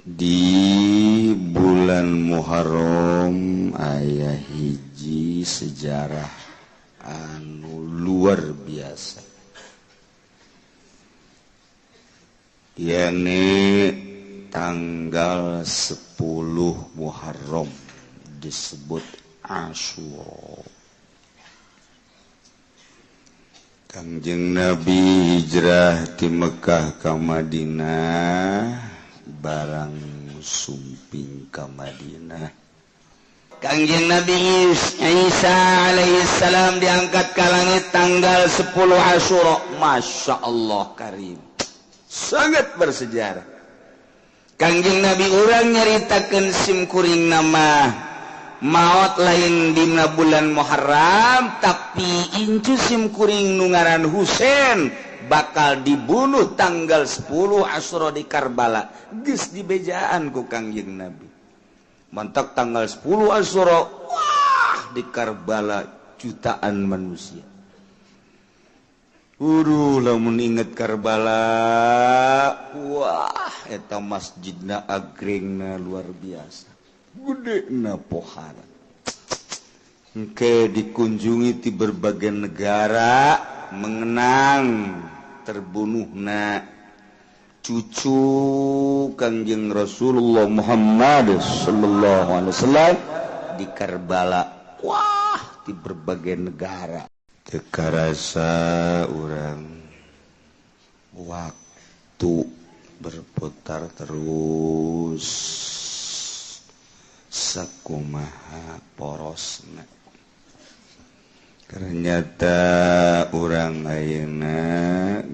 Di bulan Muharram aya hiji sejarah anu luar biasa, yakni tanggal 10 Muharram disebut Asyura. Kangjeng Nabi hijrah ti Mekah ka Madinah barang sumping ka Madinah. Kangjeng Nabi Isa alaihissalam diangkat ke langit tanggal 10 Asyura. Masya Allah karim, sangat bersejarah. Kangjeng Nabi urang nyaritakeun simkuring nama maot lain dina bulan Muharram, tapi incu simkuring nu ngaran Husain bakal dibunuh tanggal 10 Asyura di Karbala. Geus dibejaan ku Kangjeng Nabi. Mantak tanggal 10 Asyura, wah di Karbala jutaan manusia. Uduh, lamun inget Karbala, wah eta masjidna agrengna luar biasa. Gedena pohara. Engke dikunjungi di berbagai negara mengenang terbunuhna cucu Kangjeng Rasulullah Muhammad sallallahu alaihi wasallam di Karbala. Wah, di berbagai negara. Teu karasa urang waktu berputar terus sakumaha porosna. Ternyata urang ayeuna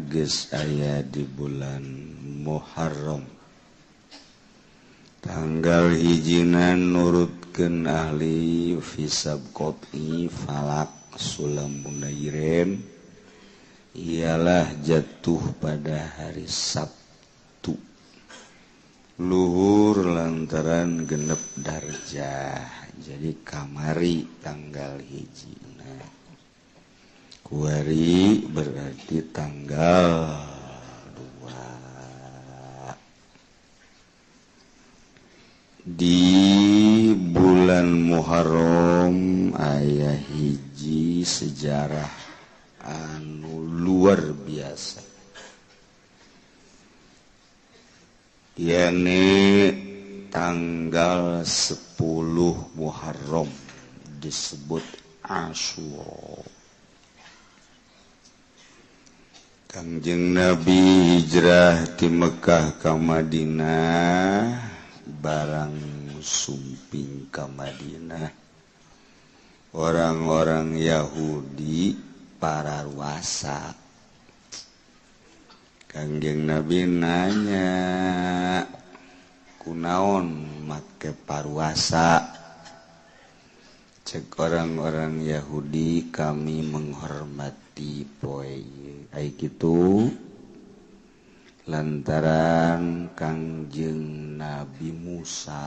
geus aya di bulan Muharram. Tanggal hijina nurutkeun ahli hisab qot'i falak sulam munairen ialah jatuh pada hari Sabtu luhur lantaran genep darjah. Jadi kamari tanggal hijina, kuari berarti tanggal 2. Di bulan Muharram aya hiji sejarah anu luar biasa, yakni tanggal 10 Muharram disebut Asyura. Kangjeng Nabi hijrah ti Mekah ka Madinah barang sumping ka Madinah, orang-orang Yahudi pararuasa. Kangjeng Nabi nanya, kunaon make paruasa? Cek orang-orang Yahudi, kami menghormati poe ai kitu lantaran Kangjeng Nabi Musa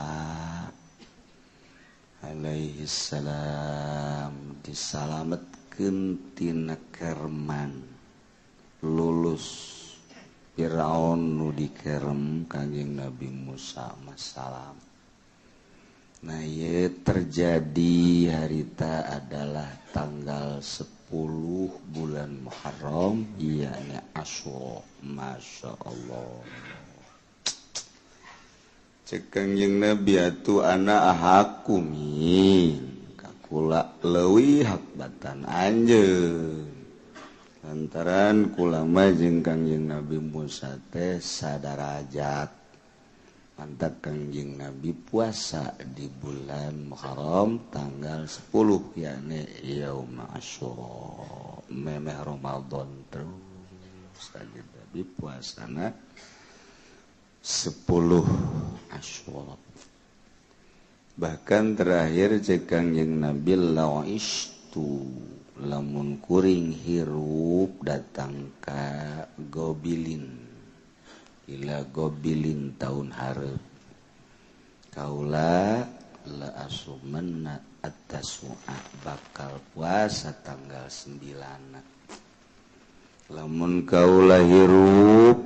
alaihi salam disalametkeun tina kerman, lulus Firaun nu dikerem Kangjeng Nabi Musa masalam. Nah, ieu terjadi harita adalah tanggal 10 bulan Muharram, yakni Asyura. Masya Allah. Cek Kangjeng Nabi atuh ana ahakumi kakula leuwih hak batan anjeun. Lantaran kulama jeung Kangjeng Nabi Musa teh sadarajat. Mantap Kangjeng Nabi puasa di bulan Muharram tanggal 10 yakni Yaum Asyura, memeh Ramadan terus Kangjeng Nabi puasana 10 Asyura. Bahkan terakhir cek Kangjeng Nabi la'istu lamun kuring hirup datang ka Gobilin, ila Gobilin tahun hareup, kaula la asumanna at-tasu'a bakal puasa tanggal 9. Lamun kaula hirup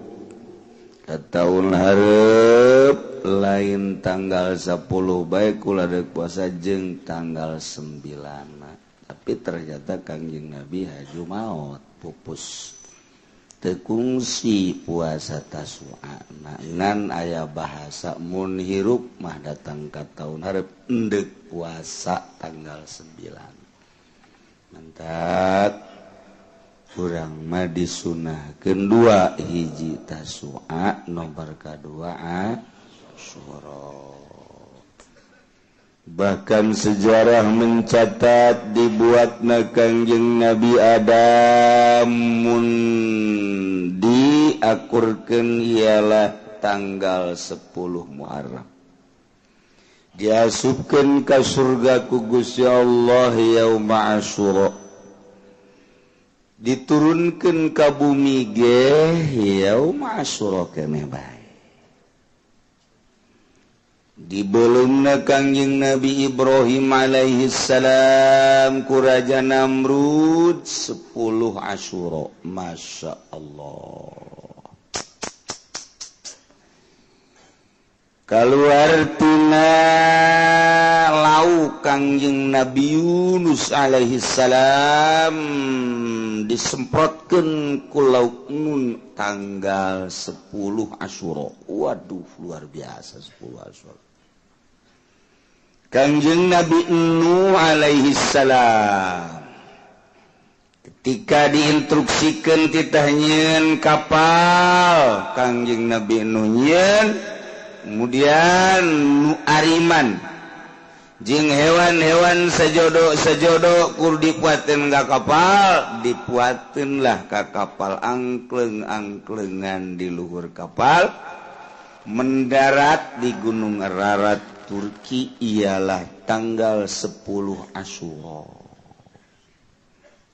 ka tahun hareup lain tanggal 10 bae kula deuk puasa jeung tanggal 9. Tapi ternyata Kangjeng Nabi haju maot pupus. Teu kungsi puasa Tasua ngan aya bahasa mun hirup mah datang ka taun hareup endek puasa tanggal 9. Mantap kurang mah disunahkeun dua hiji Tasua nomor kadua Asyura. Bahkan sejarah mencatat dibuatna Kangjeng Nabi Adam mun diakurkeun ialah tanggal 10 Muharram. Diasupkeun ka surga ku Gusti Allah yauma Asyura. Diturunkeun ka bumi ge yauma Asyura keneh bae. Dibelumna Kangjeng Nabi Ibrahim alaihi salam ku Raja Namrud 10 Asyura. Masya Allah. Kaluar tina lau Kangjeng Nabi Yunus alaihi salam disemprotkeun ku lauk nun tanggal 10 Asyura. Waduh, luar biasa 10 Asyura. Kangjeng Nabi Nuh alaihi salam ketika diinstruksikan titah nyieun kapal, Kangjeng Nabi Nuh nyieun, kemudian nu ariman jeung hewan-hewan sejodo-sejodo kur dipuateun ka kapal, dipuateun lah ka kapal angkleng-angklengan di luhur kapal, mendarat di Gunung Ararat Turki ialah tanggal 10 Asyura.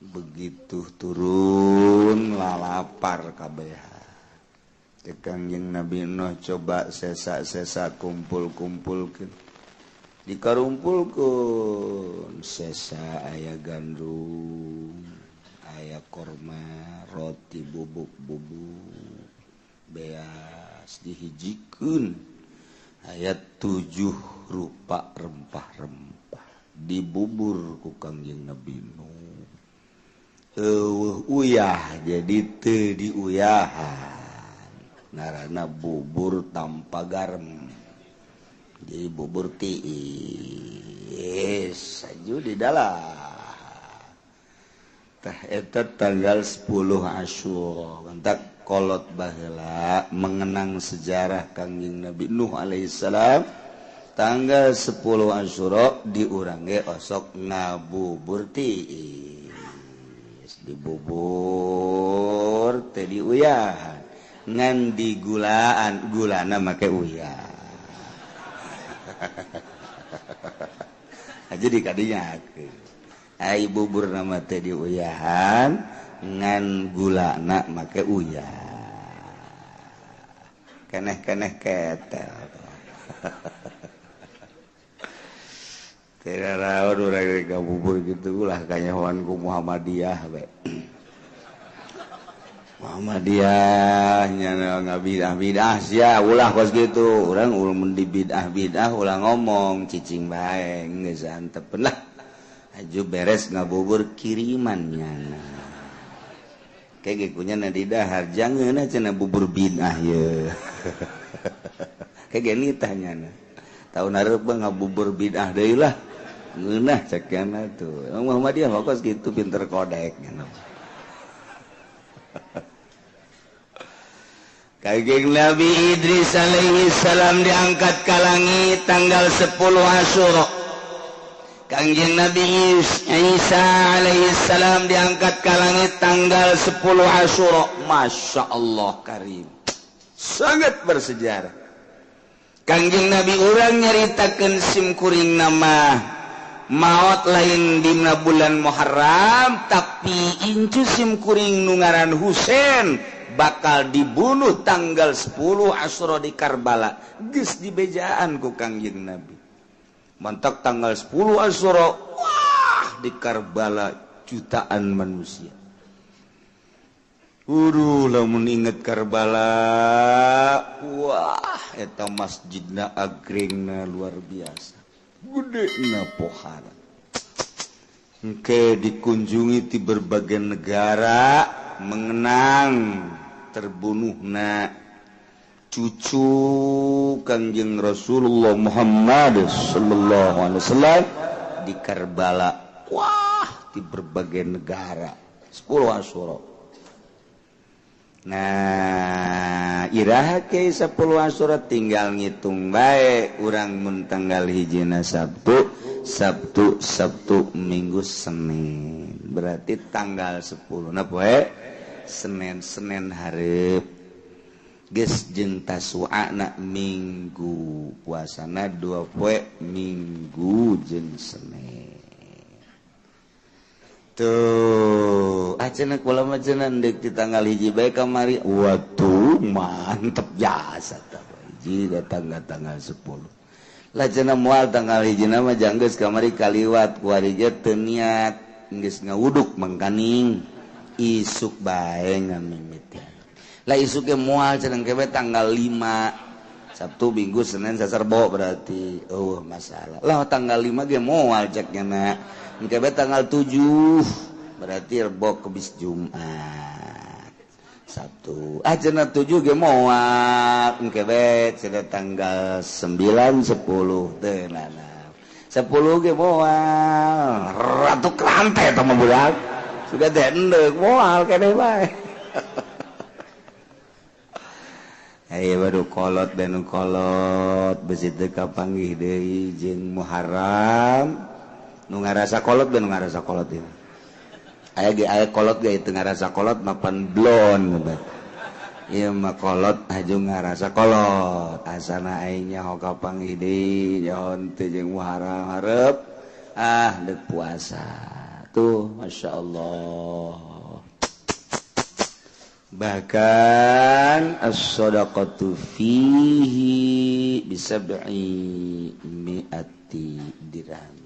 Begitu turun lalapar kabeh. Kangjeng Nabi Nuh coba sesa-sesa kumpul-kumpulkeun. Dikarumpulkeun sesa aya gandum, aya korma, roti bubuk-bubuk, beas dihijikeun. Ayat 7 rupa rempah-rempah dibubur ku Kangjeng Nabi Nuh. Eueuh uyah jadi teu diuyahan. Ngaranna bubur tanpa garam. Jadi bubur tiis saju di dalam. Tah eta tanggal 10 Asyura. Mantak kolot baheula mengenang sejarah Kangjeng Nabi Nuh alaihi salam tanggal 10 Asyura di urang ge osok ngabubur tiis, dibubur teh diuyahan ngan digulaan, gulana make uyah. Jadi kadinya ai bubur nama teh diuyahan ngan gulana make uyah. Keneh-keneh ketel. Tidak rawan urang ngabubur gitu lah kanyahoan ku Muhammadiyah we. Muhammadiyah nya ngabidah-bidah sia ulah kos kitu. Urang mun di bidah-bidah ulah ngomong cicing bae geus antepeun lah. Aju beres ngabubur kiriman nyana. Kayak kunya na di dahar jangan cenah bubur bidah ye. Kayak gini tanyana. Tahun hareup ngabubur bidah deui lah. Ngeunah cekana tuh. Muhammadiyah kos gitu pinter kodek nya. Kangjeng Nabi Idris alaihi salam diangkat ka langit tanggal 10 Asyura. Kangjeng Nabi Isa alaihi salam diangkat ke langit tanggal 10 Asyura. Masya Allah karim. Sangat bersejarah. Kangjeng Nabi urang nyaritakeun simkuring nama maot lain dina bulan Muharram, tapi incu simkuring nu ngaran Husain bakal dibunuh tanggal 10 Asyura di Karbala. Geus dibejaan ku Kangjeng Nabi. Mantak tanggal 10 Asyura, wah di Karbala jutaan manusia. Uduh lamun inget Karbala, wah eta masjidna agringna luar biasa, gedena pohara. Engke dikunjungi di berbagai negara mengenang terbunuhna cucu Kangjeng Rasulullah Muhammad sallallahu alaihi wasallam di Karbala. Wah, di berbagai negara 10 Asyura. Nah, iraha ke 10 Asyura tinggal ngitung bae urang mun tanggal hijina Sabtu, Sabtu, Sabtu, Minggu, Senin. Berarti tanggal 10 na poe Senin, Senin hareup. Geus jeung Tasu'ana Minggu, puasana 2 poe Minggu jeung Senin. Tuh, cenah kula mah cenah deuk di tanggal hiji bae kamari. Waduh, mantep jasa tah hiji datang ka tanggal 10. Lah cenah moal tanggal hiji mah janggeus kamari kaliwat kuari ge teu niat geus ngawuduk mangkaning isuk bae ngamimiti. Lah isuk ge moal cenah ke tanggal 5 Sabtu Minggu Senin Saserbo berarti. Oh, masalah. Lah tanggal 5 ge moal cek nya. Engke tanggal 7 berarti Rebo Kemis Jumat Sabtu. Ah cenah 7 ge moal engke bae cenah tanggal 9 10 teu nana. 10 ge moal ratu krante eta mah budak. Sudah teh endek moal keneh bae. Ayo baru kolot dan kolot besi teu kapanggih deui jeung Muharram. Nu ngarasa kolot ben ngarasa kolot ieu. Aya ge aya kolot ge teu ngarasa kolot mapan blon gitu. Ieu mah kolot aju ngarasa kolot. Asana aing nyaho kapanggih deui nyaho teu jeung Muharram hareup ah deuk puasa. Tuh masyaallah. Bahkan as-shadaqatu fihi bisab'i mi'ati dirham.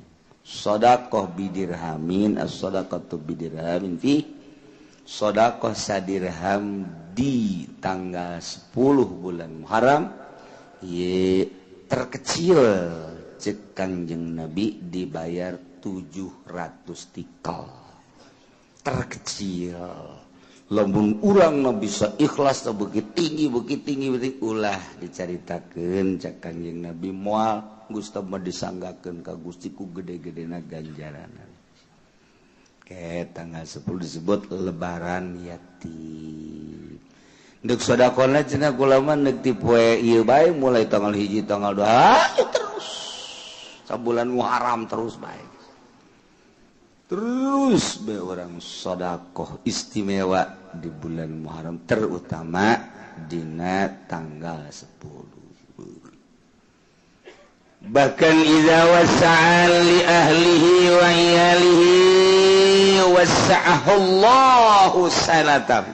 Shadaqah bidirhamin, as-shadaqatu bidirhamin fi shadaqah sadirham di tanggal 10 bulan Muharram ye terkecil cek Kangjeng Nabi dibayar 700 tikal. Terkecil. Lamun urang na bisa ikhlas begitu tinggi begitu tinggi begitu ulah dicaritakeun cek Kangjeng Nabi moal Gusti mah disanggakeun ka Gusti ku gede-gedena ganjaran. Ke tanggal 10 disebut lebaran yatim. Deuk sedekahna cenah kula mah deuk ti poe ieu bae mulai tanggal 1 tanggal 2 terus sabulan Muharram terus bae. Terus bae urang sedekah istimewa di bulan Muharram terutama dina tanggal 10. Bahkan idza wasa'a li ahlihi wa iyalihi wasa'ahu Allahu sanatan.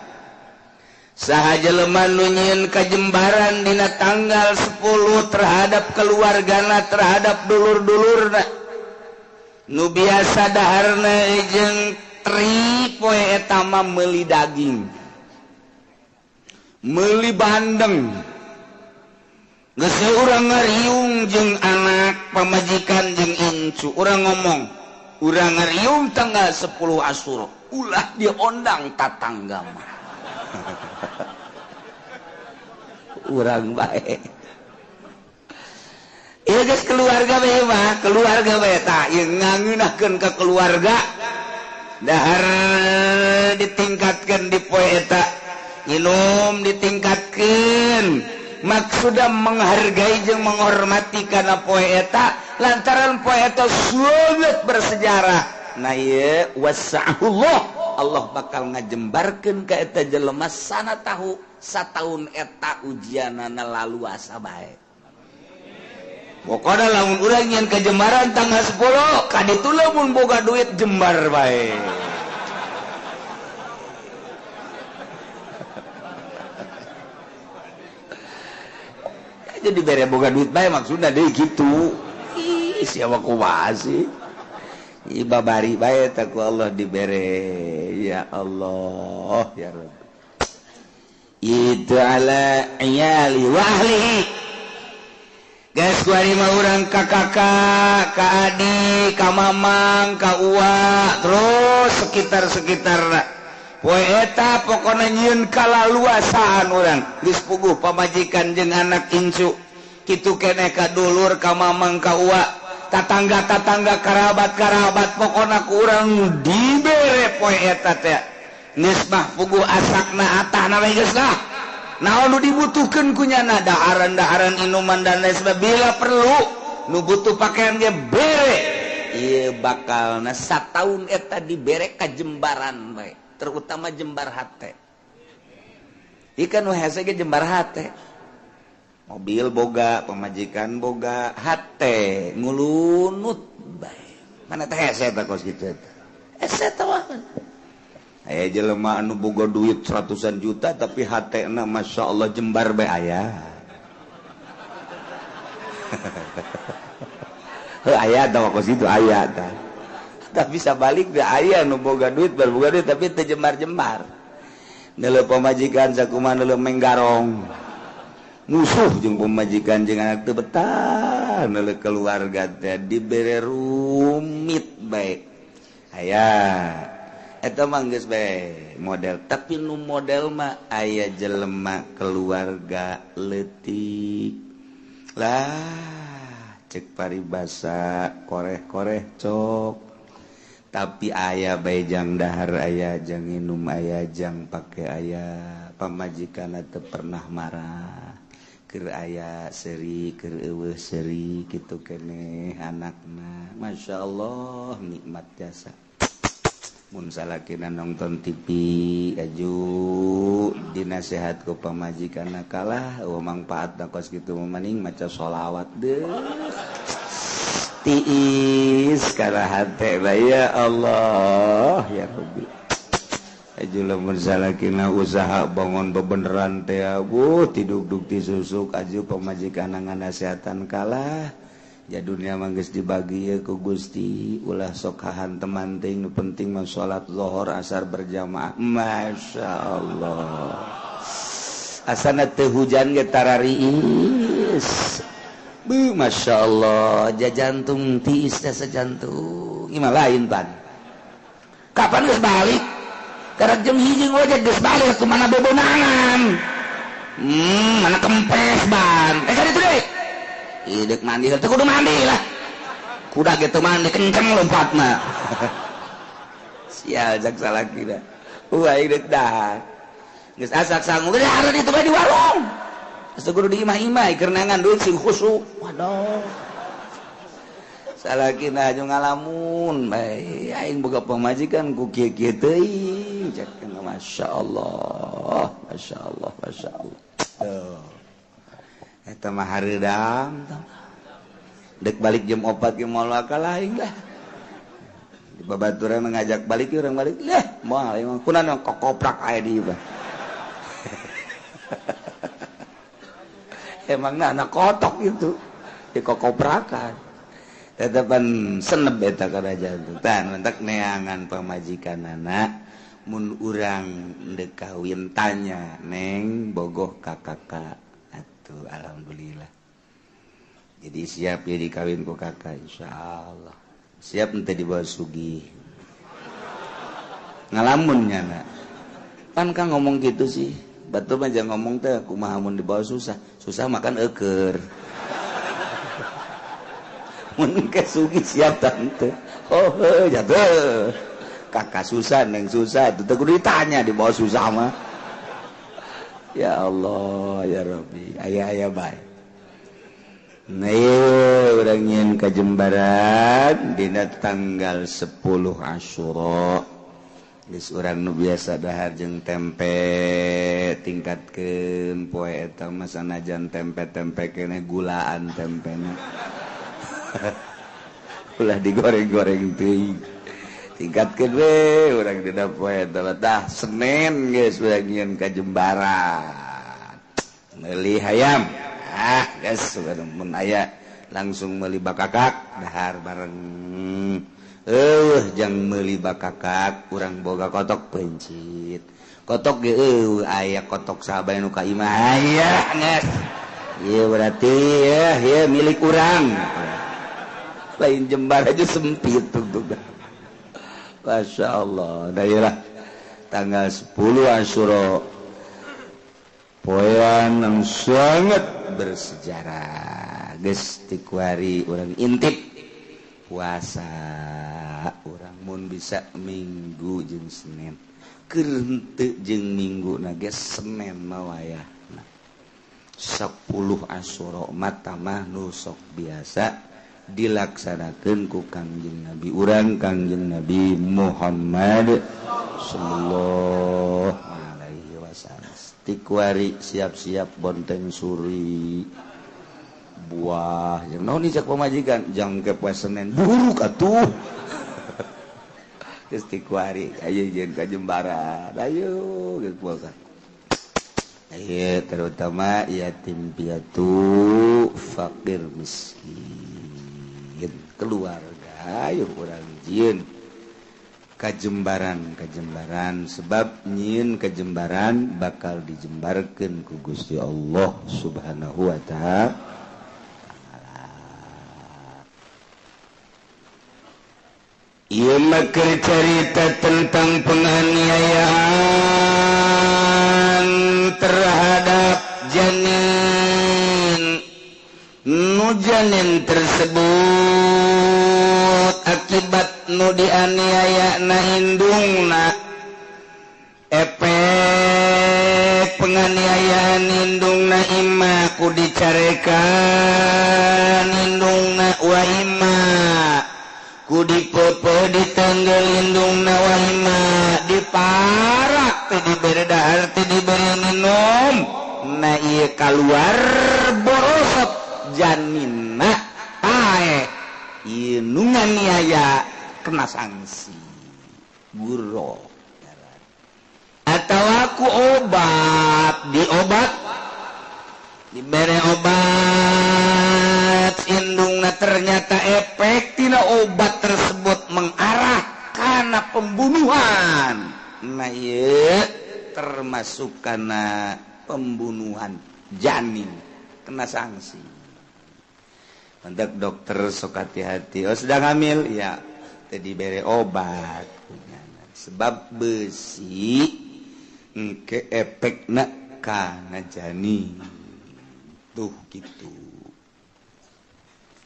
Saha jelema nu nyieun kajembaran dina tanggal 10 terhadap keluargana, terhadap dulur-dulurna. Nu biasa daharna jeung tri poe eta mah meuli daging, meuli bandeng. Geus urang ngariung jeung anak pamajikan jeung incu, urang ngomong, urang ngariung tanggal 10 Asyura, ulah diondang tatangga mah. Urang bae. Ieu geus keluarga bae mah, keluarga bae tah ieu ngangeunahkeun ka keluarga. Dahar ditingkatkeun di poe eta, nginum ditingkatkeun. Maksudna menghargai jeung menghormati kana poe eta lantaran poe eta sangat bersejarah. Nah ieu wasa'ullah, Allah bakal ngajembarkeun ka eta jelema sana tahu sataun eta ujianana laluasa bae. Pokona lamun urang nyeun kajembaran tanggal 10 kaditu lamun boga duit jembar bae. Jadi bere boga duit bae maksudna deui kitu. Ih, siapa kumaha sih? Ih, babari bae tah ku Allah dibere. Ya Allah, ya Rabb. Itu ala iyali wa ahlihi. Geus kuari mah urang ka kakak, ka adik, ka mamang, ka uwa, terus sekitar-sekitar. Poe eta pokona nyieun kalaluasaan urang. Geus puguh pamajikan jeung anak incu. Kitu keneh ka dulur, ka mamang, ka uwa, tatangga-tatangga, karabat-karabat, pokona ku urang dibere poe eta teh. Geus mah puguh asakna atahna we geus lah. Naon nu dibutuhkeun ku nyana, daharan-daharan, inuman dan lain sebagainya, bila perlu nu butuh pakaian ge bere. Ieu bakalna sataun eta dibere kajembaran bae, terutama jembar hate. Ieu nu hese ge jembar hate. Mobil boga, pamajikan boga, hate ngulunut bae. Mana teh hese eta kos kitu eta. Hese teh mah. Aya jelema anu boga duit ratusan juta tapi hatena Masya Allah jembar bae aya. Heuh aya tah kos kitu aya tah. Tapi sabalik teh aya nu boga duit boga duit tapi teu jembar-jembar. Neuleuh pamajikan sakumaha neuleuh menggarong. Musuh jeung pamajikan jeung anak teu betah neuleuh keluarga teh dibere rumit bae. Aya eta mah geus bae model, tapi nu model mah aya jelema keluarga leutik lah cek paribasa koreh-koreh cok, tapi aya bae jang dahar, aya jang minum, aya jang pake, aya pamajikan teu pernah marah, keur aya seuri keur eueuh seuri kitu keneh anakna. Masya Allah nikmat jasa. Mun salakina nonton TV aju dinasehat ku pamajikanna kalah eueuh mangpaatna kos kitu mah mending maca sholawat deuh tiis kana hate bae ya Allah ya Rabbi. Aju lamun salakina usaha bangun bebeneran teh abuh tidugdug ti susuk aju pamajikanna nganasehatan kalah. Ya dunia mah geus dibagi ye ku Gusti, ulah sok hahanteman teuing, nu penting mah salat zuhur asar berjamaah. Masya Allah. Asana teu hujan ge tarariis. Beuh Masya Allah, jajantung tiis teh sajantung. Ieu mah lain pan. Kapan geus balik? Karek jam 1 ngojek geus balik kumaha bebonangan. Mana kempes ban. Kaditu deui. Idek mandi, teu kudu mandi lah. Kuda gitu mandi kenceng lompatna. Sial jak salaki dah. Wah idek dah. Geus asak sangu geus hareun itu bae di warung. Geus kudu di imah-imah keur neangan duit sing khusyuk. Waduh. Salakina aju ngalamun bae aing boga pamajikan ku kieu-kieu teuing. Cek masyaallah, masyaallah, masyaallah. Tuh. Eta mah hareudang dek balik jam 4 ge moal kalah aing lah. Di babaturan ngajak balik urang balik lah moal emang kunaon kokoprak aya di ieu. Emangna anak kotok itu di kokoprakan. Tetepan seneb eta kana jantung. Tah mentak neangan pamajikanana mun urang deuk kawin tanya neng bogoh ka kakak. Tuh, alhamdulillah. Jadi siap ya dikawin ku kakak insyaallah. Siap ente dibawa sugih. Ngalamun nya na. Pan kang ngomong gitu sih. Batur mah jangan ngomong teh kumaha mun dibawa susah. Susah makan eueur. Mun ke sugih siap tante. Oh heuh jatuh. Kakak susah neng susah itu teh kudu ditanya dibawa susah mah. Ya Allah ya Rabbi, aya-aya bae. Nah, urang nyieun kajembaran dina tanggal 10 Asyura. Geus urang nu biasa dahar jeung tempe tingkatkeun poe eta mah sanajan tempe-tempe keneh gulaan tempena. Ulah digoreng-goreng teuing. Tingkatkeun we urang dina poe eta tah Senin geus urang nyieun kajembaran. Meuli hayam. Ah, geus mun aya langsung meuli bakakak dahar bareng. Jang meuli bakakak urang boga kotok pencit. Kotok ge eueuh aya kotok sahabat nu ka imah aya geus. Ieu berarti ya ieu milik urang. Lain Jembar aja sempit tuh. Masya Allah. Daerah tanggal 10 Asyura poean yang sangat bersejarah. Geus tikuari urang intip puasa urang mun bisa Minggu jeung Senin. Keur henteu jeung Minggu na ge Senin mah wayahna. 10 Asyura mah nu sok biasa dilaksanakeun ku Kangjeng Nabi urang Kangjeng Nabi Muhammad sallallahu alaihi wasallam. Tikuari siap-siap bonteng suri buah jeung naon cek pamajikan jangke poe Senin buruk atuh. Geus tikuari ayo jeung ka Jembaran ayo geus puasa. Ayo terutama yatim piatu fakir miskin keluarga ayo urang jieun kajembaran kajembaran sebab nyieun kajembaran bakal dijembarkeun ku Gusti Allah Subhanahu wa ta'ala. Ieu mah keur carita tentang penganiayaan terhadap janin. Nu janin tersebut akibat nu dianiaya na indungna efek penganiayaan indungna imma ku dicarekan indungna wa imma ku dipopo ditanggel indungna wa imma diparak teu dibere dahar teu dibere minum na ieu kaluar borosot janinna pae ieu nu nganiaya kena sanksi guro atau aku obat diobat dibere obat indungna ternyata efek tina obat tersebut mengarah kana pembunuhan nah ieu termasuk kana pembunuhan janin kena sanksi. Untuk dokter sok hati-hati. Oh sedang hamil ya tadi bere obat sebab besi engke efekna kana janin tuh gitu.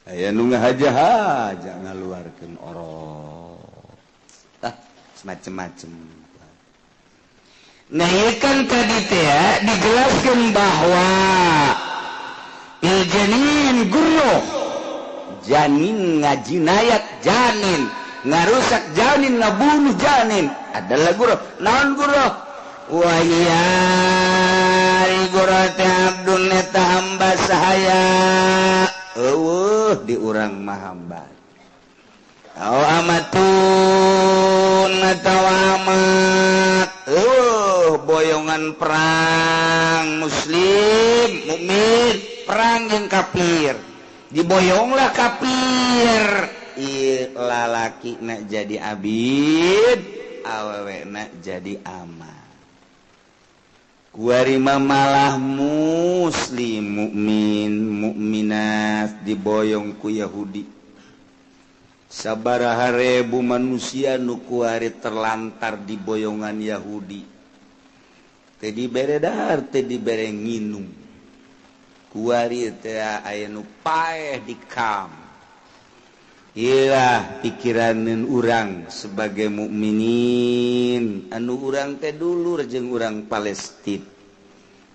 Aya nu ngahaja-haja ngaluarkeun orok ah semacam-macam. Nah ieu kan tadi teh dijelaskeun bahwa il janin gurro janin ngajinayat janin ngarusak janin ngabunuh janin adalah gurro. Naon gurro? Wa ya gurro teh abdun eta hamba sahaya eueuh di urang mah hamba au amatun atawa amat eueuh boyongan perang muslim mukmin perang jeung kafir diboyonglah kafir ieu lalaki na jadi abid awewe na jadi amat kuari malah muslim mukmin mukminat diboyong ku Yahudi sabaraha ribu manusia nu kuari terlantar di boyongan Yahudi teu dibere dahar teu dibere nginum kuari teh aya nu paeh di kam. Iyalah pikiraneun urang sebagai mukminin anu urang teh dulur jeung urang Palestina.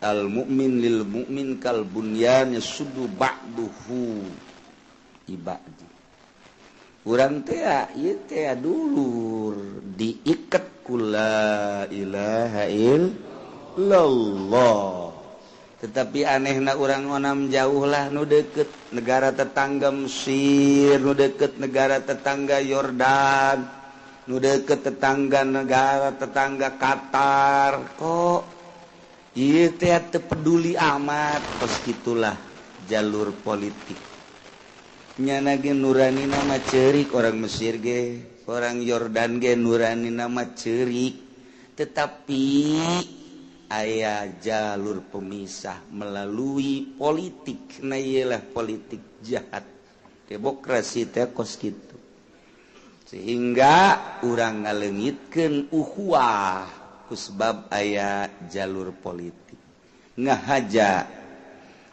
Al mukmin lil mukmin kal bunyan yasuddu ba'duhu ibadi. Urang teh ieu teh dulur diiket ku la ilaha illallah. Tetapi anehna urang onam jauh lah nu deket negara tetangga Mesir, nu deket negara tetangga Yordan, nu deket tetangga negara tetangga Qatar. Kok ieu teh teu peduli amat. Kos kitulah jalur politik. Nyana ge nurani nama ceurik orang Mesir ge, orang Yordan ge nurani nama ceurik. Tetapi aya jalur pemisah melalui politik. Nah, iyalah politik jahat demokrasi teh kos kitu, sehingga urang ngalengitkeun ukhuwah kusebab aya jalur politik. Ngahaja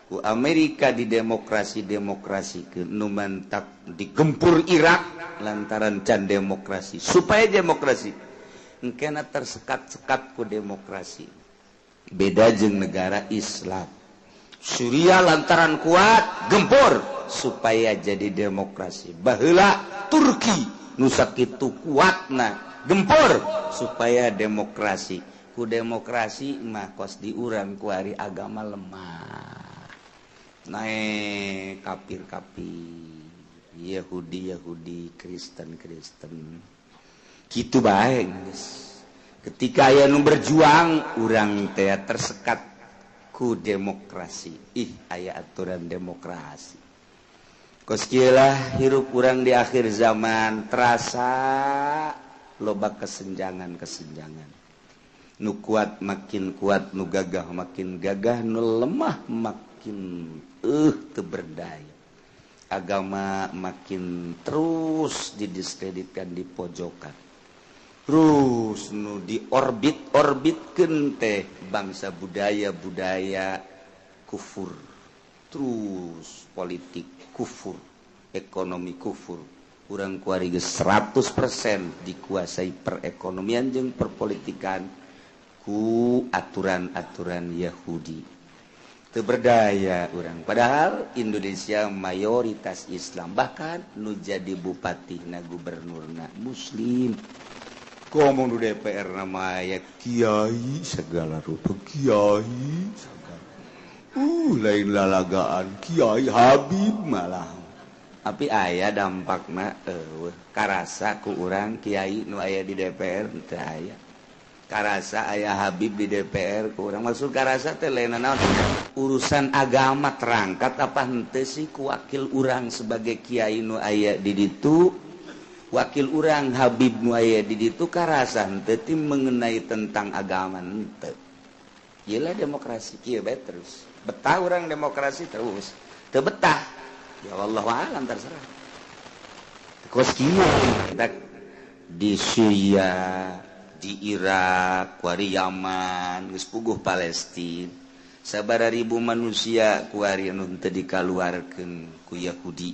ku Amerika di demokrasi demokrasi ke nu mantak digempur Irak lantaran can demokrasi, supaya demokrasi. Engkena tersekat-sekat ku demokrasi. Beda jeung negara Islam Suriah, lantaran kuat gempur supaya jadi demokrasi. Baheula Turki nu sakitu kuatna gempur supaya demokrasi. Ku demokrasi mah kos di urang kuari agama lemah, naik kafir-kafir, Yahudi Yahudi, Kristen Kristen, gitu baik geus. Ketika aya nu berjuang, urang teh tersekat ku demokrasi. Ih, aya aturan demokrasi. Kos kieu lah hirup urang di akhir zaman, terasa loba kesenjangan-kesenjangan. Nu kuat makin kuat, nu gagah makin gagah, nu lemah makin teu berdaya. Agama makin terus didiskreditkan, di pojokan. Terus nu di orbit-orbitkeun teh bangsa budaya-budaya kufur. Terus politik kufur, ekonomi kufur. Urang kuari geus 100% dikuasai perekonomian jeung perpolitikan ku aturan-aturan Yahudi. Teu berdaya urang. Padahal Indonesia mayoritas Islam, bahkan nu jadi bupati na gubernurna muslim. Komo nu DPR nama aya kiai segala rupa, kiai segala. Lain lalagaan, kiai Habib malah. Tapi aya dampakna eueuh karasa ku urang kiai nu aya di DPR teu aya. Karasa aya Habib di DPR ku urang, maksud karasa teh lain naon, urusan agama terangkat apa henteu sih ku wakil urang sebagai kiai nu aya di ditu, wakil urang Habib nu aya di ditu, karasa henteu ti mengenai tentang agama henteu. Ieu demokrasi kieu bae terus. Betah urang demokrasi terus. Teu betah ya wallahu alam, terserah. Kos kieu di Suriah, di Irak, kuari Yaman, geus puguh Palestina. Sabaraha ribu manusia kuari anu teu dikaluarkeun ku Yahudi.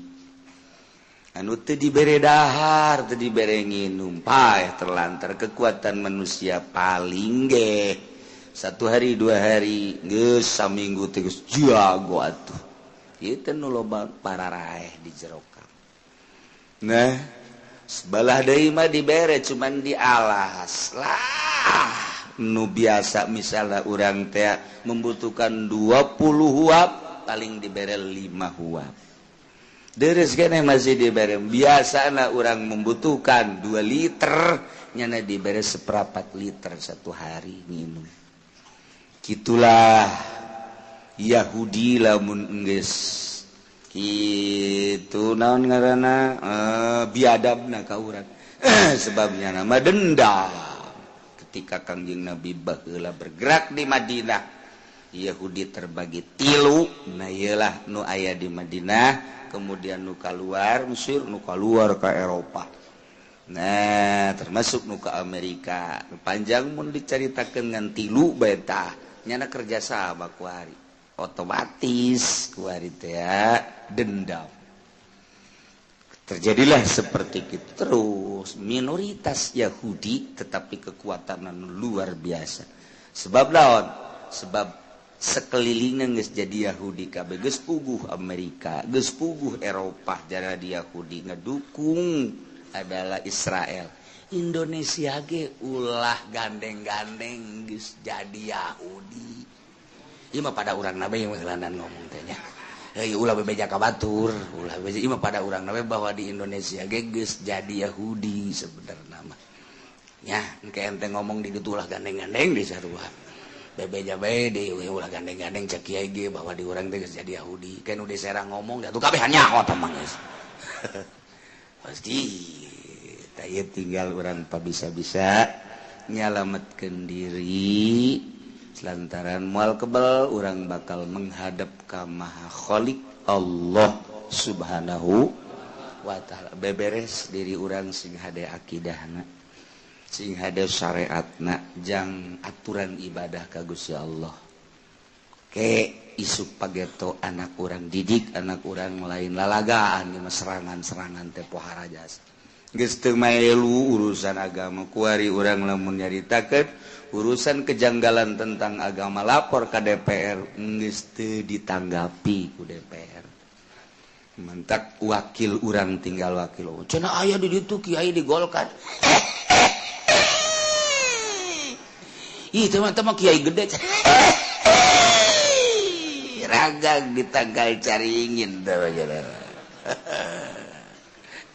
Anu teu dibere dahar, teu dibere nginum, paeh terlantar kekuatan manusia paling ge. Satu hari, 2 hari, geus saminggu teh geus jago atuh. Ieu teh nu loba pararaeh di jero. Nah, sebelah deui mah dibere, cuman dialas lah. Nu biasa misalnya urang teh membutuhkan 20 huab, paling dibere 5 huab. Deres keneh masih dibere. Biasana urang membutuhkan 2 liter, nyana dibere seperempat liter satu hari minum. Gitulah Yahudi lamun enggeus kitu naon ngaranna, biadabna ka urang. Sebabnya nama dendam. Ketika Kangjeng Nabi baheula bergerak di Madinah, Yahudi terbagi tilu. Nah, iyalah nu aya di Madinah, kemudian nu keluar Mesir, nu keluar ke Eropa. Nah, termasuk nu ke Amerika. Panjang mun dicaritakeun ngan tilu bae tah. Nyana kerja sama kuari, otomatis kuari teh dendam. Terjadilah seperti itu terus, minoritas Yahudi tetapi kekuatan luar biasa. Sebab lawan, sebab sekelilingnya geus jadi Yahudi kabeh, geus puguh Amerika, geus puguh Eropa jara di Yahudi ngedukung adalah Israel. Indonesia ge ulah gandeng-gandeng geus jadi Yahudi. Ieu mah pada urang nabe yang ngomong teh nya. Hei, ulah bebeja ka batur, ulah bebeja, ieu mah pada urang nabe bahwa di Indonesia ge geus jadi Yahudi sebenarnya mah. Nya, engke ente ngomong di ditu ulah gandeng-gandeng di sarua. Bebeja bae di ulah gandeng-gandeng, cek kiai ge bahwa di urang teh geus jadi Yahudi. Kan udah serang ngomong da tuh kabehan nyaho tah mah geus. Pasti tah tinggal urang pa bisa-bisa nyalametkeun diri lantaran moal kebel urang bakal menghadap ka Maha Khalik Allah Subhanahu wa ta'ala. Beberes diri urang sing hade akidahna, sing hade syariatna, jang aturan ibadah ka Gusti Allah. Ke isuk pageto anak urang didik anak urang lain lalagaan di serangan-serangan teh pohara jasa. Geus teu maelu urusan agama kuari urang lamun nyaritakeun urusan kejanggalan tentang agama lapor ka DPR geus teu ditanggapi ku DPR. Mentak wakil urang tinggal wakil. Cenah aya di ditu kiai di Golkar. Ih teman-teman kiai gede. Ragang ditanggal caringin teh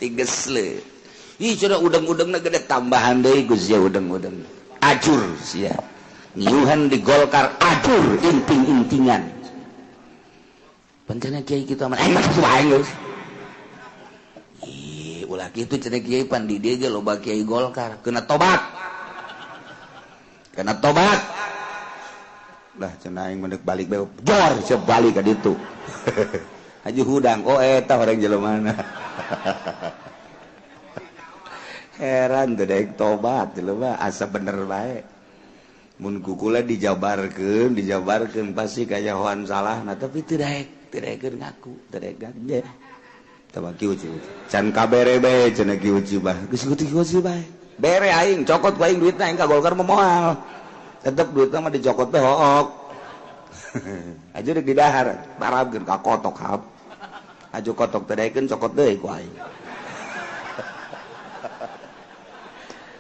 tigesle. Ih cenah udeng-udengna gede tambahan deui Gus ya udeng-udeng. Ajur sia. Ngiuhan di Golkar ajur inting-intingan. Pancena kiai kitu mah aing mah kitu aing geus. Ih ulah kitu cenah kiai pan di dieu ge loba kiai Golkar kena tobat. Kena tobat. Lah cenah aing mendek balik bae jor siap balik ka ditu. Haji hudang oh eta orang jelema. Heran teu daek tobat jelema asa bener bae. Mun kukula dijabarkeun, dijabarkeun pasti kayahoan salahna tapi teu daek, teu daekeun ngaku, teu daek ge. Tah kieu can kabere bae cenah kieu bah. Geus kieu bae. Bere aing cokot ku aing duitna aing ka Golkar mah moal. Tetep duitna mah dicokot teh hook. Aja rek didahar, barabkeun ka kotok hap. Aju kotok teh daekeun cokot deui ku aing.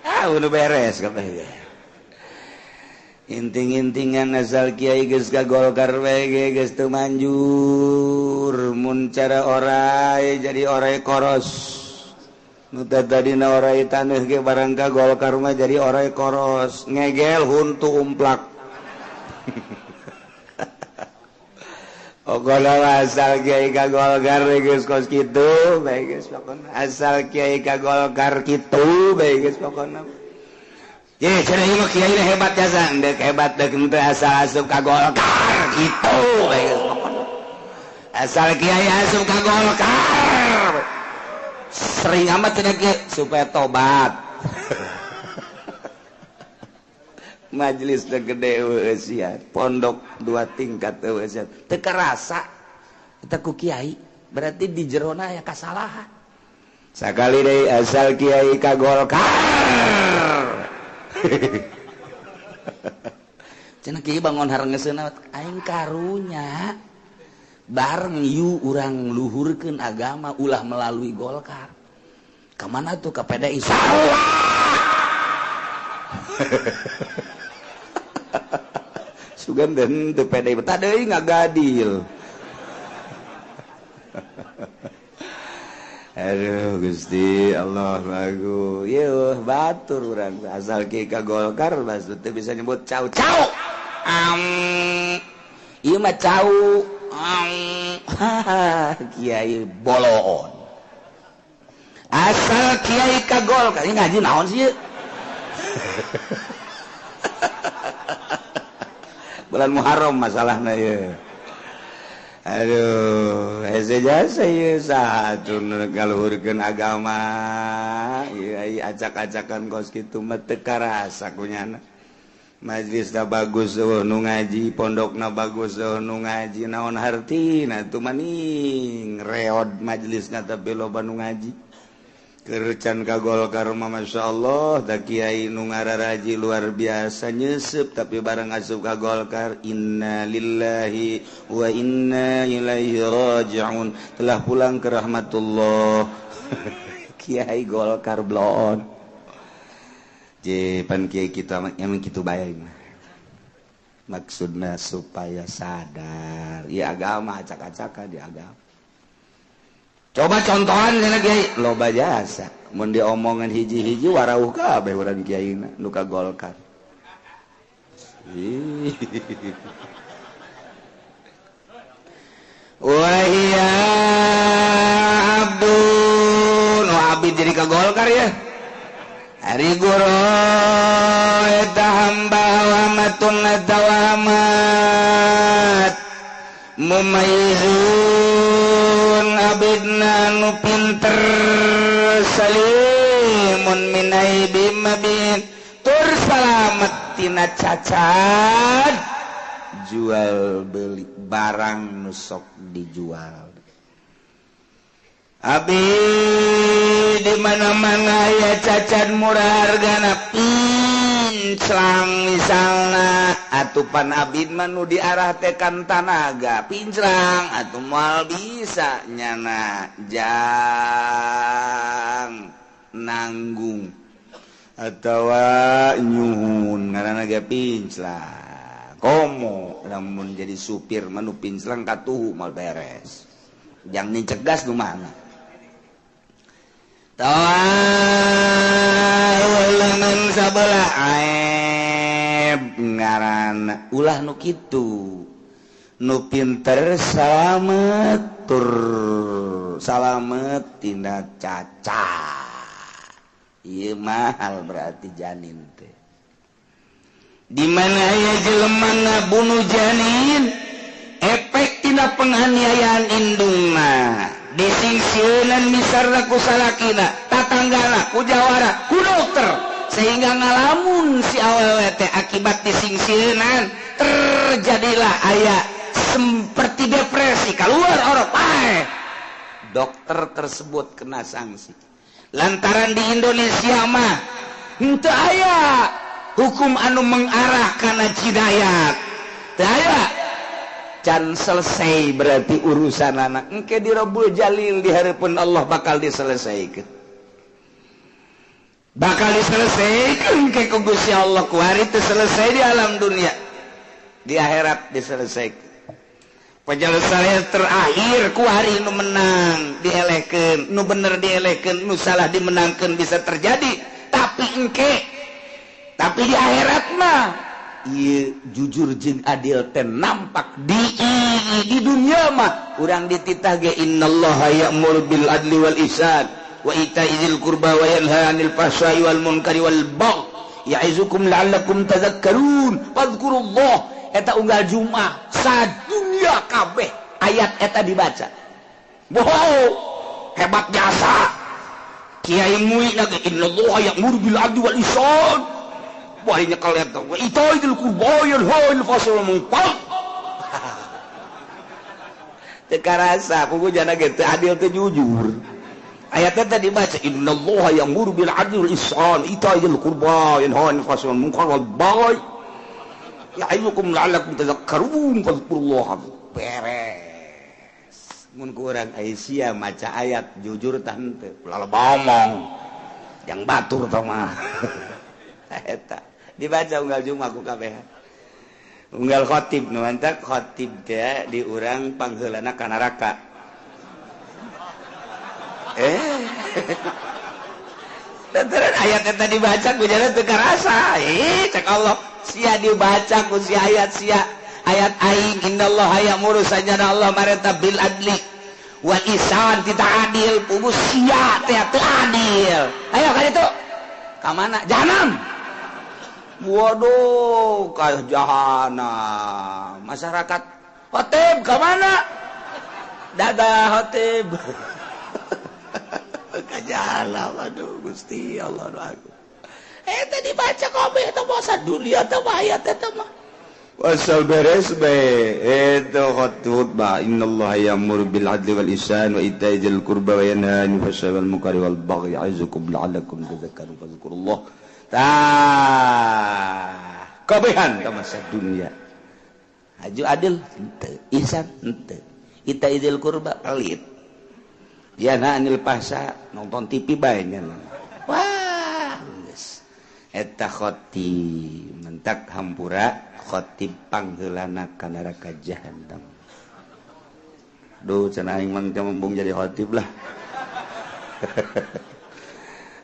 Ah, udah beres kabeh. Inting-intingan asal kiai geus ka Golkar bae ge geus teu manjur. Mun cara orai jadi orai koros. Nu tadina orai taneuh ge barang ka Golkar mah jadi orai koros, ngegel huntu umplak. Pokona asal kiai ka Golkar geus kos kitu bae geus pokona. Asal kiai ka Golkar kitu bae geus pokona. Ye cenah ieu mah kiai hebat jasa, deuk hebat deuk henteu asal asup ka Golkar kitu bae geus pokona. Asal kiai asup ka Golkar. Sering amat cenah kiai supaya tobat. Majelis teh gede eueuh pondok dua tingkat eueuh teu karasa eta ku kiai berarti di jerona aya kasalahan. Sakali deui asal kiai ka Golkar. Cenah kiai bangun harengeseuna aing karunya bareng yu urang luhurkeun agama ulah melalui Golkar. Ka mana tuh ka PDI? Salah. Sugan den teu PDI betah deui ngagadil. Aduh Gusti Allah lagu. Yeuh batur urang asal kieu ka Golkar maksud teu bisa nyebut cau cau. Ieu mah cau. Kiai boloon. Asal kiai ka Golkar ini ngaji naon sih ieu? Bulan Muharram masalahna ieu. Aduh, hese jasa ieu saha atuh nu ngaluhurkeun agama. Ieu ai acak-acakan kos kitu mah teu karasa kunyana. Majelisna bagus eueuh nu ngaji, pondokna bagus eueuh nu ngaji, naon hartina atuh maning reod majelisna tapi loba nu ngaji. Kercan ka Golkar mah masyaallah da kiai nu ngararaji luar biasa nyeuseub tapi bareng asup ka Golkar inna lillahi wa inna ilaihi rajiun telah pulang ke rahmatullah. Kiai Golkar bloon. Je pan kiai kita emang kitu bae mah. Maksudna supaya sadar ieu agama acak-acakan di agama. Coba contohan cenah kiai loba jasa mun diomongan hiji-hiji warauh kabeh urang kiaina nu ka Golkar. Wa hiya abdun wa abid jadi ka Golkar ya. Ari guru eta hamba wamatun atawamat mumayyizun abidna nu pinter salimun minai bimabin tur salamet tina cacat jual beli barang nu sok dijual. Abi di mana-mana ya cacat murah hargana pinclang misalna atupan abid mah nu diarah teh kan tanaga pinclang atuh moal bisa nyana jang nanggung atawa nyuhun ngaranna ge pinclang komo lamun jadi supir mah nu pinclang katuhu moal beres jang nincek gas nu mana tawalangan sabelah aib ngaran ulah nu kitu nu pinter salamet tur salamet tina cacat ieu mahal berarti janin teh di mana aya jelema ngabunuh janin efek tina penganiayaan indungna disingsieunan misarna ku salakina tatanggana ku jawara ku dokter sehingga ngalamun si awewe teh akibat disingsieunan terjadilah aya seperti depresi keluar orok pae dokter tersebut kena sanksi lantaran di Indonesia mah henteu aya hukum anu mengarah kana jinayat teu aya can selesai berarti urusan anak engke di Rabbul Jalil di hareupeun Allah bakal diselesaikan bakal diselesaikan engke ku Gusti Allah ku hari teu selesai di alam dunia di akhirat diselesaikan penyelesaian terakhir ku hari nu menang dielehkeun nu bener dielehkeun nu salah dimenangkeun bisa terjadi tapi engke tapi di akhirat mah ieu jujur jeung adil teh nampak di dunia mah urang dititah ge innallaha ya'muru bil adli wal ihsan wa ita'i dzil qurba wa yanha 'anil fahsya'i wal munkari wal baghi ya'izukum la'allakum tadhakkarun fadhkurullah eta unggal Jumat sadunya kabeh ayat eta dibaca wow hebat jasa kiai muina ge innallaha ya'muru bil adli wal ihsan wah nyekel eta wa itaidil qurba yanha fasal munkar teu karasa pugu jana ge teu adil teu jujur ayatnya tadi dibaca innallaha ya'muru bil adli wal ihsan itaidil qurba yanha 'anil fahsya'i wal munkar wal baghi ya'idukum la'allakum tadhakkarun fadhkurullah beres mun ku urang Aisyah maca ayat jujur tah henteu ulah ngomong yang batur tah mah eta dibaca unggal Jumat ku kabeh unggal khatib nu mantak khatib teh di urang pangheulana ka neraka lantaran ayat eta dibaca ku jana teu karasa cek Allah sia dibaca ku si ayat sia ayat aing innallaha ya'muru sajana Allah marenta bil adli wal ihsan tidak adil pugu sia teh teu adil ayo ka ditu ka mana jahanam waduh ka jahanam masyarakat khotib ka mana dadah khotib ka jahanam aduh Gusti Allah aku eta dibaca kabeh teh masa dunia teh ayat eta mah wasal beres bae eta khutbah innallaha ya'muru bil adli wal ihsan wa ita'i dzil qurba wa yanha 'anil fahsya'i wal munkari wal baghi ya'izukum la'allakum tadhakkarun fadhkurullah tah kabehan ka masa dunia haju adil henteu ihsan henteu ita'i dzil qurba pelit yanha 'anil fahsya nonton TV bae nya wah geus eta khotib mentak hampura khotib pangheulana ka neraka jahanam duh cenah aing mah embung jadi khotib lah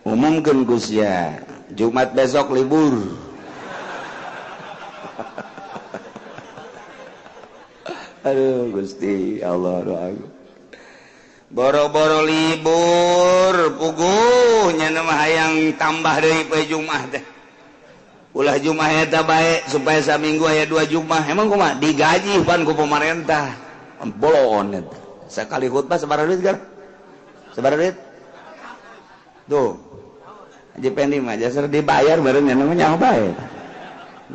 umumkeun Gus ya Jumat besok libur aduh Gusti Allah doa. Boro-boro libur puguh nya mah hayang tambah deui poe Jumat teh. Ulah Jumat eta bae supaya saminggu aya 2 Jumat. Emang kumaha digaji pan ku pemerintah. Bolon eta. Sakali khutbah sabaraha duit gar? Sabaraha duit? Tuh. Haji Pendi mah jasar dibayar bareng nya nyaho bae.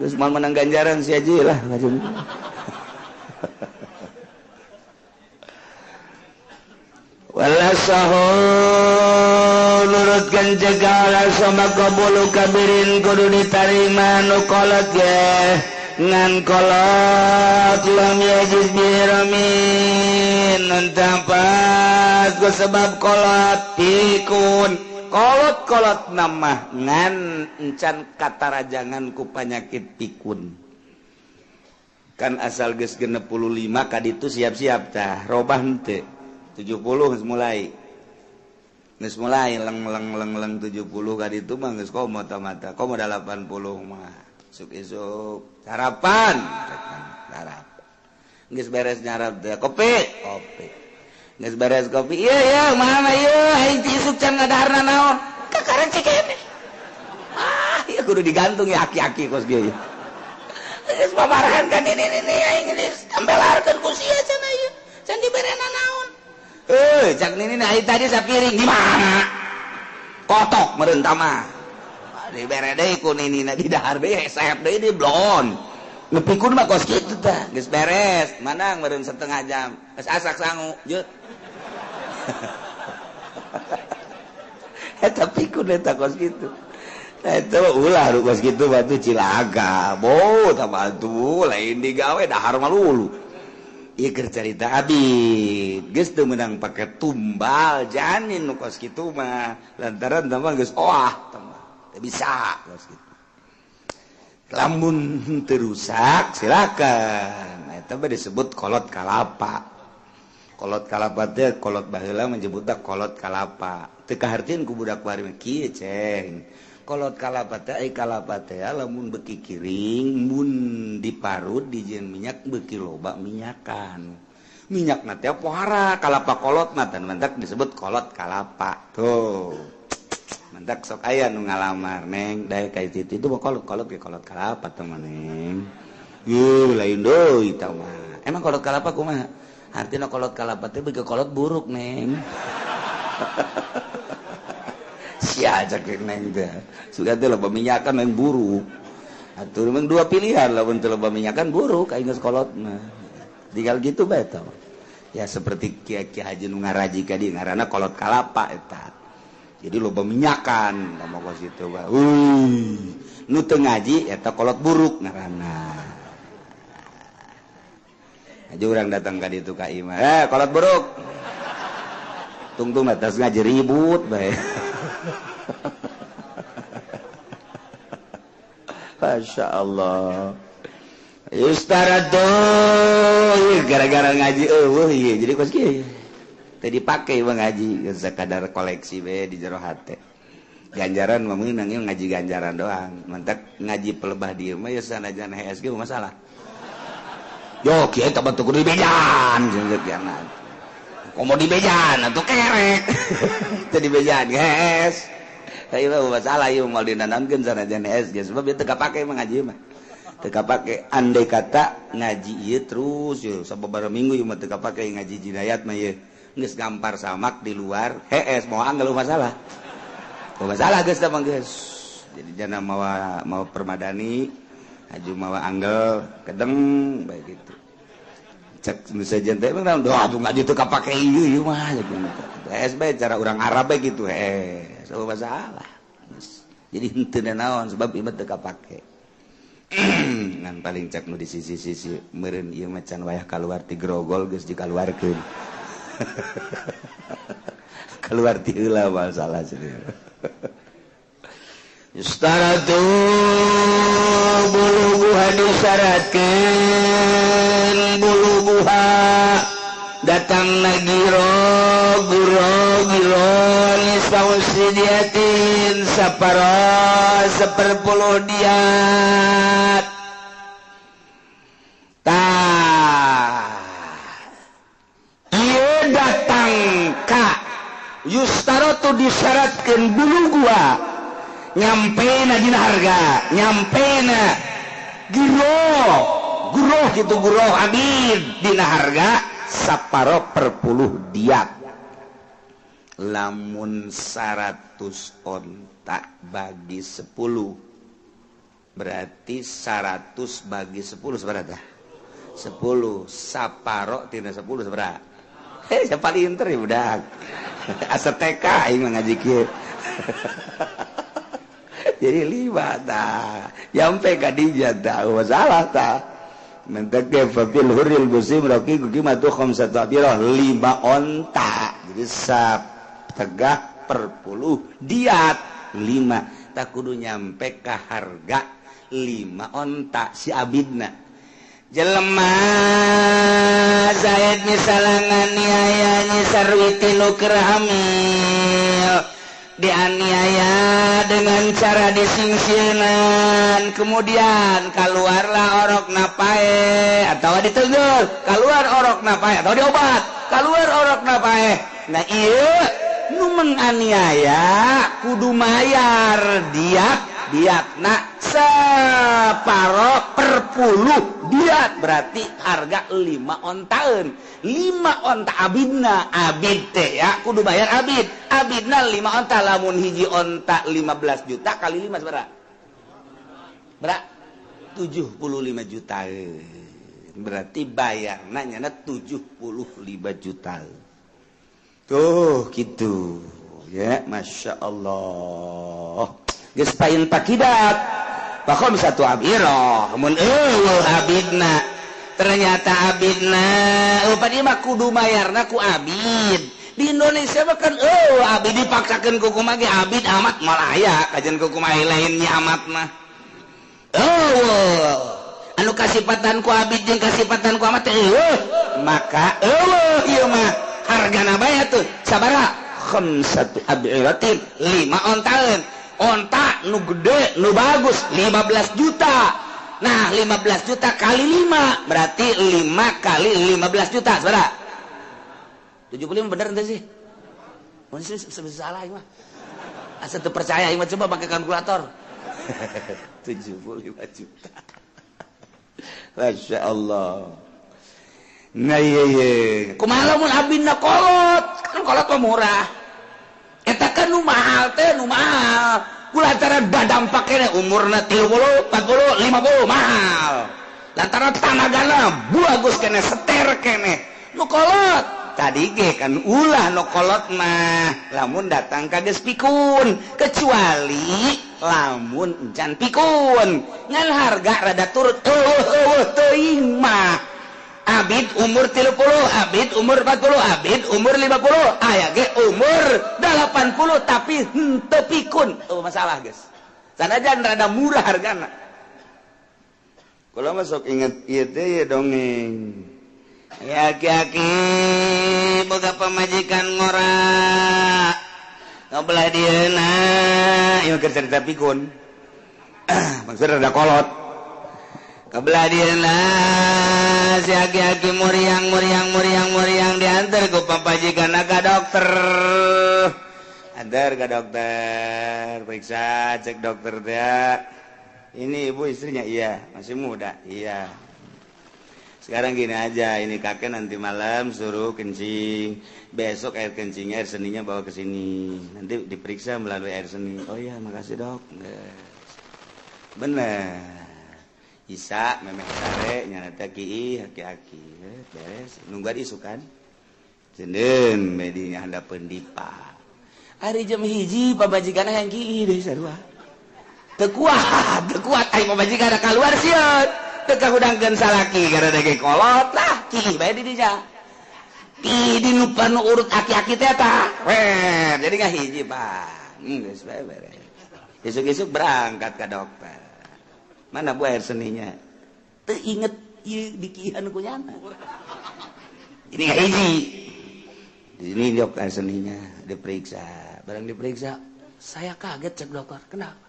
Terus mau menang ganjaran si Haji lah. Wala sahu nurutkan cegala sama kabulu kabirin kudu ditarima nu kolot ge ngan kolot lam yajid biramin nuntampas ku sebab kolot pikun kolot-kolot nama ngan encan katarajangan ku panyakit pikun kan asal geus 65 kaditu siap-siap tah robah henteu 70 geus mulai. Geus mulai leng leng leng leng 70 kaditu mah geus komo mata komo 80 mah. Isuk isuk sarapan sarapan. Geus beres nyarap teh kopi kopi. Geus beres kopi ieu ieu mana ieu aing ti isuk can ngadaharna naon. Kakaren cikene. Ah ieu kudu digantung ya aki-aki kos kieu. Geus paparahan kan ini aing geus tambelarkeun ku sia cenah ieu. Can diberena naon. Cak nini nah tadi sapiring di mana? Kotok meureun mah. Dibere deui ku ninina di dahar deui hesep deui di blon. Nepikun mah kos kitu tah. Geus beres, manang meureun setengah jam. Geus asak sangu, jeut. Eta pikun eta kos kitu. Nah eta ulah kos kitu batu cilaka. Bo tah batu lain digawe dahar mah lulu. Ieu keur carita abid geus teu meunang pake tumbal janin nu kos kitu mah lantaran tah geus oah tah teu bisa kos kitu lamun teu rusak silakan eta mah disebut kolot kalapa. Kolot kalapa teh kolot baheula menyebutna kolot kalapa teu kahartieun ku budak bari mah kieu ceng kolot kalapa teh ai kalapa teh lamun beuki kiring mun diparut dijieun minyak beuki loba minyakan minyakna teh pohara kalapa kolot mah tan mantak disebut kolot kalapa tuh mantak sok aya nu ngalamar neng dae ka itu itu mah kolot kolot ge kolot kalapa teh mah neng yeuh lain deui tah mah emang kolot kalapa kumaha artina kolot kalapa teh beuki kolot buruk neng. Sia cek neng teh sudah teh loba minyakan yang buruk atuh memang dua pilihan lamun teu loba minyakan buruk aing geus kolot mah tinggal gitu bae tah ya seperti kiai-kiai haji nu ngaraji ka dieu ngaranna kolot kalapa eta jadi loba minyakan ngomong kos kitu bae nu teu ngaji eta kolot buruk ngaranna aja urang datang ka ditu ka imah kolot buruk tungtung atas ngaji ribut bae. Masya Allah. Yustaratu gara-gara ngaji eueuh ieu jadi kos kieu. Teu dipake mah ngaji sakadar koleksi we di jero hate. Ganjaran mah meunang ngaji ganjaran doang. Mantak ngaji pelebah dieu mah ya sanajan HSG masalah. Yo kieu teh batu kudu dibejan jeung komo dibejan atuh kerek. Teu dibejan geus. Ieu mah masalah ieu moal dinanamkeun sanajan HSG sebab ieu teu kapake mah ngaji mah. Teu kapake andai kata ngaji ieu terus ieu sababaraha minggu ieu mah teu kapake ngaji jinayat mah ieu. Geus gampar samak di luar hees moal anggal masalah. Masalah geus teh mah geus. Jadi jana mawa mawa permadani aju mawa anggel kedeng bae gitu. Cek misalnya teh emang doa tuh ngaji teu kapake ieu ieu mah gitu. Hees bae cara urang Arab bae gitu hees masalah. Jadi henteu naon sebab ieu mah teu kapake. Ngan paling cek nu di sisi-sisi meureun ieu mah can wayah kaluar ti grogol geus dikaluarkeun. Keluar ti heula masalah serius. Yustaratu buluguha disyaratkeun buluguha datang nagiro guro giro nisausidiatin saparo seperpuluh diat tah ieu datang Yustaratu disyaratkeun bulu gua nyampena dina harga nyampena guroh guroh gitu guroh abid dina harga saparo per puluh diat. Lamun 100 onta bagi 10 berarti 100 bagi 10 seberapa? 10 saparo tina 10 seberapa? Siapa pinter ya budak. Asa TK aing ngaji kieu. Jadi 5 tah. Nyampe ka dinya tah masalah tah. Mentek ge fil hurril musim raqiqu qimatu khamsatu abirah 5 onta. Jadi tegah per puluh diat 5 tak kudu nyampe ka harga 5 onta si abidna. Jelema Zaid misalnya nganiaya Nyi Sarwiti nu keur hamil dianiaya dengan cara disingsieunan, kemudian keluarlah orok napae atau ditegur, keluar orok napae atau diobat, keluar orok napae. Nah ieu nu menganiaya kudu mayar diat diatna separo per puluh diat berarti harga 5 ontaeun 5 onta abidna abid teh ya kudu bayar abid abidna 5 onta lamun hiji onta 15 juta kali 5 sabaraha berapa 75 juta berarti bayarna nyana 75 juta tuh gitu ya Masya Allah. Geus pain pakidat pakom satu abirah mun eueuh abidna ternyata abidna upadi mah kudu mayarna ku abid di Indonesia mah kan eueuh abid dipaksakeun ku kumaha ge abid amat moal aya kajian ku kumaha lainnya amat mah eueuh anu kasipatan ku abid jeung kasipatan ku amat teh eueuh maka eueuh ieu mah hargana bae atuh sabaraha khamsatu abiratin 5 ontaeun onta nu gede nu bagus 15 juta. Nah 15 juta kali 5 berarti 5 kali 15 juta sabaraha 75 bener ente sih mun salah ieu mah asa teu percaya ieu mah coba pakai kalkulator 75 juta. Masya Allah. Nah iya iya kumaha lamun abina kolot kan kolot mah murah eta kan nu mahal teh nu mahal lantaran badampak kene umurna 30, 40, 50 mahal lantaran tanagana bagus kene seter kene nu kolot tadi ge kan ulah nu kolot mah lamun datang ka geus pikun kecuali lamun encan pikun ngan harga rada turut eueuh teuing mah abid umur 30, abid umur 40, abid umur 50, aya ge umur 80 tapi henteu pikun. Oh masalah guys. Sanajan rada murah hargana. Kalau masuk inget ieu teh dongeng. Ya aki-aki boga pamajikan ngora. Ngobelah dieuna, ieu keur cerita pikun. Maksud rada kolot. Kebelah dieuna si aki-aki muriang muriang muriang muriang diantar ku papajikan ka dokter. Antar ke dokter, periksa, cek dokter teh. Ini ibu istrinya? Iya, masih muda. Iya. Sekarang gini aja, ini kakek nanti malam suruh kencing. Besok air kencingnya, air seninya bawa ke sini. Nanti diperiksa melalui air seni. Oh iya, makasih dok. Bener. Isa memeh sare nyana teh kiih aki-aki beres nungguan isukan jendeun medinya handapeun dipa ari jam 1 pamajikan hayang kiih deui sarua teu kuat ai pamajikan kaluar sieun teu kahudangkeun salaki gara dege kolot lah kiih bae di dinya kiih di nu urut aki-aki teh tah wer jadi ngahiji Pak geus bae beres isuk-isuk berangkat ka dokter. Mana bu air seninya? Teu inget ieu dikihan ku nyana. Ini nggak hiji. Di sini dok air seninya diperiksa. Barang diperiksa, saya kaget cek dokter. Kenapa?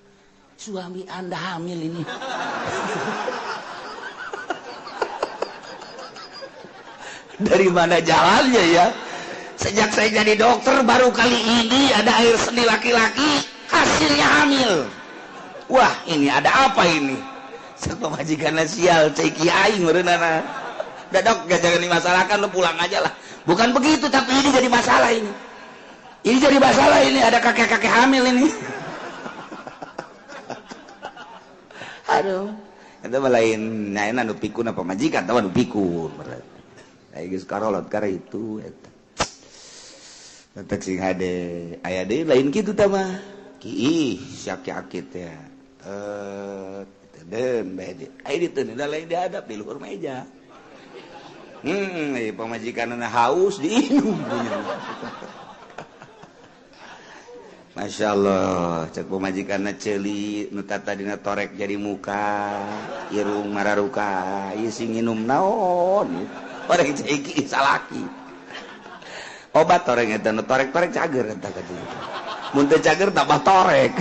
Suami Anda hamil ini. Dari mana jalannya ya? Sejak saya jadi dokter baru kali ini ada air seni laki-laki hasilnya hamil. Wah, ini ada apa ini? Cek pamajikanna, sial cai kiai meureunana. Udah, Dok, gak, jangan dimasalahkan, lu pulang aja lah. Bukan begitu, tapi ini jadi masalah ini. Ini jadi masalah ini, ada kakek-kakek hamil ini. Aduh. Itu mah lain nyaena nu pikun apa majikan, tahu nu pikun. Aya geus karolot kara itu eta. Tetek sing hade aya deui lain kitu tah mah. Ki sak-akit ya. Den bae di. Aya ditu da lain dihadap di luhur meja. Pamajikanna haus diinum punya. Masya Allah, cek pamajikanna ceuli nu tadina torek jadi muka, irung mararuka, ieu sing nginum naon? Orang cai salaki. Obat torek eta nu torek-torek cager eta ka dieu. Mun teu cager tambah torek.